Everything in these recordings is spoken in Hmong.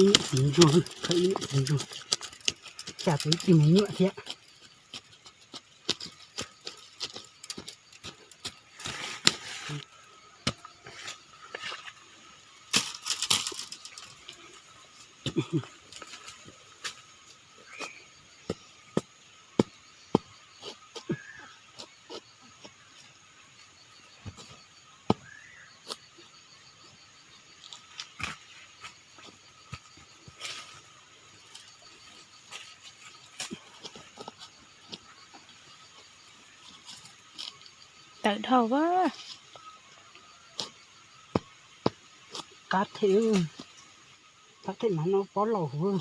Ib niam txiv ntsuag, khawb ib niam txiv ntsuag, xya tus ib tug me nyuam thiab. Tawm dhau a. Qab them, qab them mas no pob laus huv.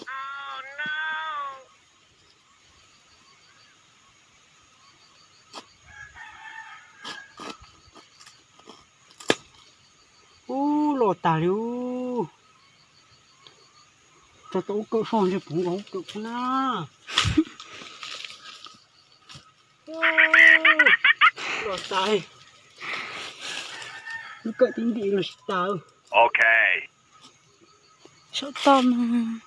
Ub, los tas li ub. Tso tau ub kawm soj ntseg puv nkaus ub kawm kuv na. Los tas, lub kawm tib ntim los tsis tas. Saum toj mas.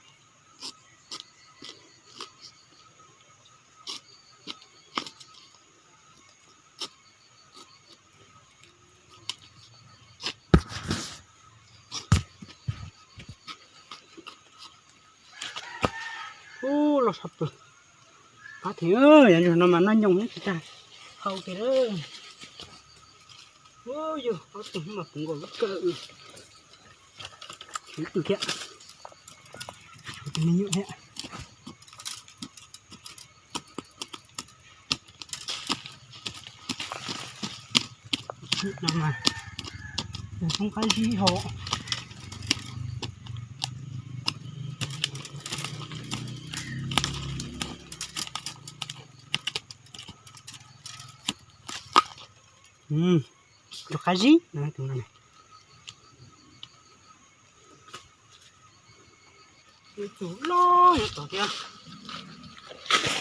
Ub, los sab pw. Qab them, yog no mas noj nyoos neb tsis tag hau kiag lawm. Ub, yog ob tug mas puv nkaus lub kawm. Tshuav ib tug thiab, tshuav tus me nyuam thiab. No mas yog poob qab zib hauv. Rov qab zib.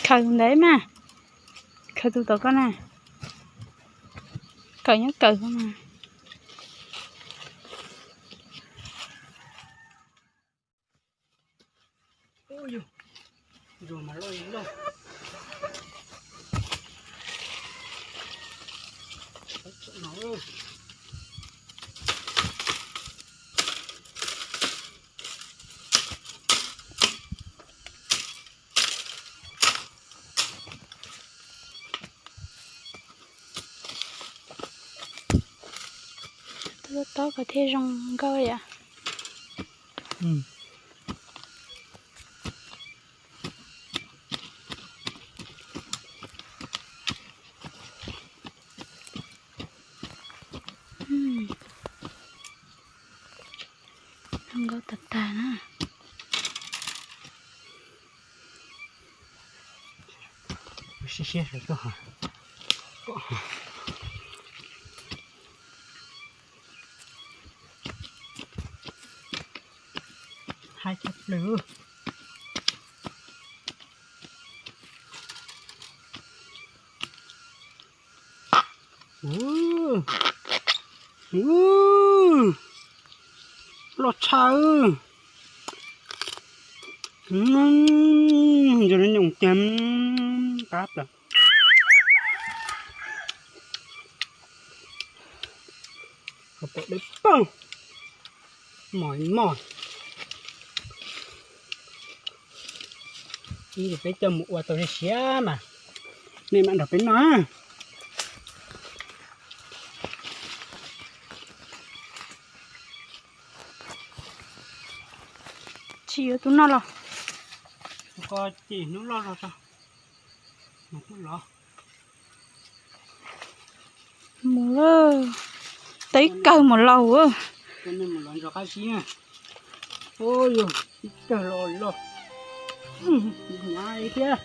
Khaws ntawd mas, khaws tus tom koj na, kawm nyob kawm koj mas. Tab tab ko thiaj zoo nkauj yom. Zoo nkauj tag tag na. Siab siab rau koj. Haib tshaj plaws. Loj tshaj. Nco nyoos tiag, qab plaws. Kom pom dawb paug. Mos mos. Ib peb coj mus ua tau siav siav mas nej mam nrog peb noj. Tsis yuav tus noj los? Tus ko ces hnub loj zog tso. Mus lawm. Tau ib kawg mus laus. Mus los ntso qab zib. Ua yog ib kawg los los. Hnyav thiab.